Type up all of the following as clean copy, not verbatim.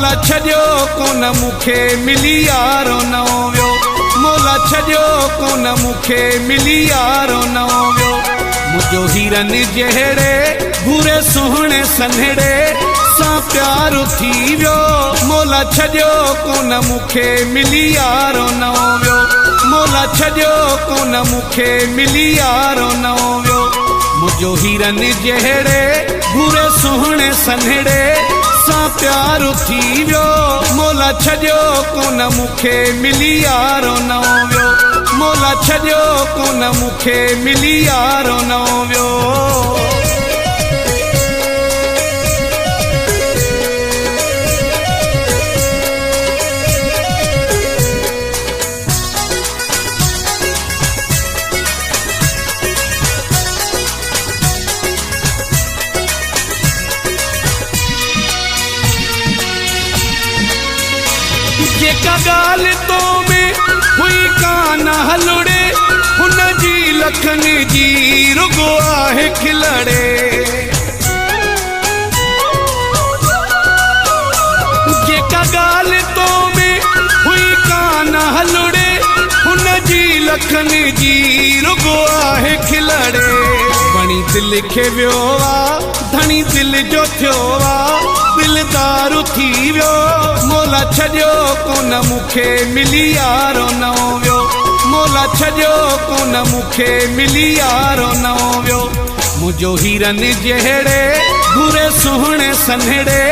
مولا ڇڏيو ڪونه مون کي ملي يارو نئون ويو مولا ڇڏيو ڪونه مون کي ملي يارو نئون ويو منهنجو هيرن جهڙي ڀوري سهڻي سنهڙي سان پيار ٿي ويو مولا ڇڏيو ڪونه مون کي ملي يارو نئون ويو مولا ڇڏيو ڪونه مون کي ملي يارو نئون ويو منهنجو هيرن جهڙي ڀوري سهڻي سنهڙي سان پيار ٿي ويو مولا ڇڏيو ڪونه مون کي ملي يارو نئون ويو مولا ڇڏيو ڪونه مون کي ملي يارو نئون ويو. جيڪا ڳالهه تو ۾ هئي ڪانه هلڙي، هن جي لکن جي رڳو آهي کلڙي. جيڪا ڳالهه تو ۾ هئي ڪانه هلڙي، هن جي لکن جي رڳو آهي کلڙي. وڻي دل کي ويو آ، ڌڻي دل جو ٿيو آ، دلدار ٿي ويو. مولا ڇڏيو ڪونه مون کي ملي يارو نئون ويو. مولا ڇڏيو ڪونه مون کي ملي يارو نئون ويو. منهنجو هيرن جهڙي ڀوري سهڻي سنهڙي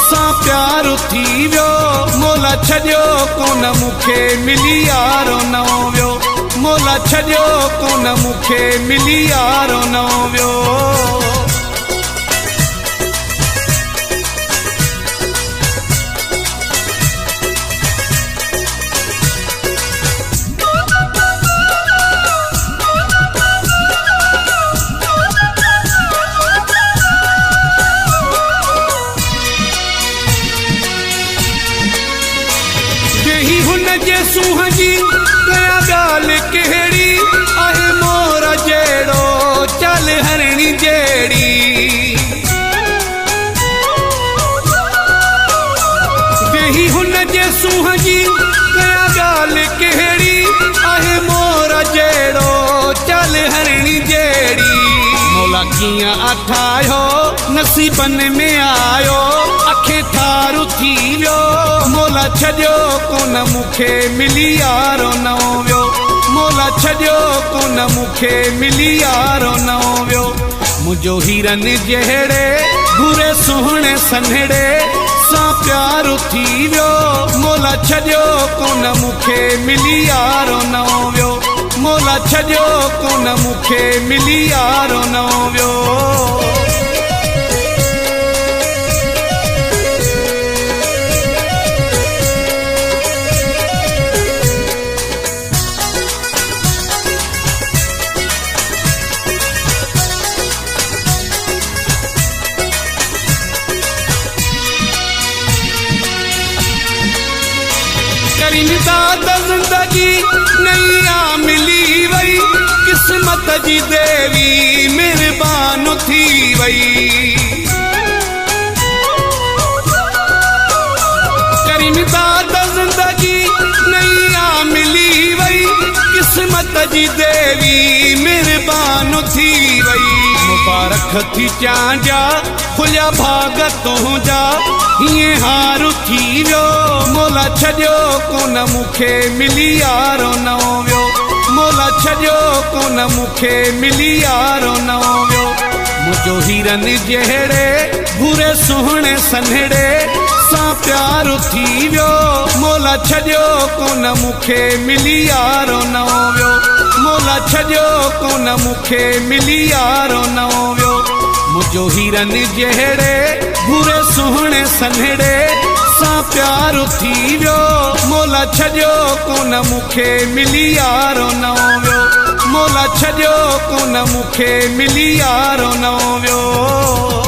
سان پيار ٿي ويو. مولا ڇڏيو ڪونه مون کي ملي يارو نئون ويو. مولا ڇڏيو ڪونه مون کي ملي يارو نئون ويو. ويهي هن جي سونهن جي ڪيان ڳالهه ڪهڙي، آهي مور جهڙو چال هرڻي جهڙي. ويهي هن جي سونهن جي ڪيان ڳالهه ڪهڙي، آهي مور جهڙو چال هرڻي جهڙي. مولا ڪيئن آٺايو نصيبن ۾ آيو، اکين ٺار ٿي ويو. مولا ڇڏيو ڪونه مون کي ملي يارو نئون ويو. مولا ڇڏيو ڪونه مون کي ملي يارو نئون ويو. منهنجو هيرن جهڙي ڀوري سهڻي سنهڙي سان پيار ٿي ويو. مولا ڇڏيو ڪونه مون کي ملي يارو نئون ويو. مولا ڇڏيو ڪونه مون کي ملي يارو نئون ويو. ڪريم داد زندگي نئين آ ملي وئي، قسمت جي ديوي مھربان ٿي وئي. ڪريم داد زندگي نئين آ ملي وئي، قسمت جي ديوي مھربان ٿي وئي. مبارڪ ٿي چانڊيا کليا ڀاڳ تنهنجا، هيئن هار ٿي ويو. مولا ڇڏيو ڪونه مون کي ملي يارو نئون ويو. مولا ڇڏيو ڪونه مون کي ملي يارو نئون ويو. منهنجو هيرن جهڙي ڀوري سهڻي سنهڙي سان پيار ٿي ويو. مولا ڇڏيو ڪونه مون کي ملي يارو نئون ويو. مولا ڇڏيو ڪونه مون کي ملي يارو نئون ويو. منهنجو هيرن جهڙي ڀوري سهڻي سنهڙي سان پيار ٿي ويو. مولا ڇڏيو ڪونه مون کي ملي يارو نئون ويو. مولا ڇڏيو ڪونه مون کي ملي يارو نئون ويو.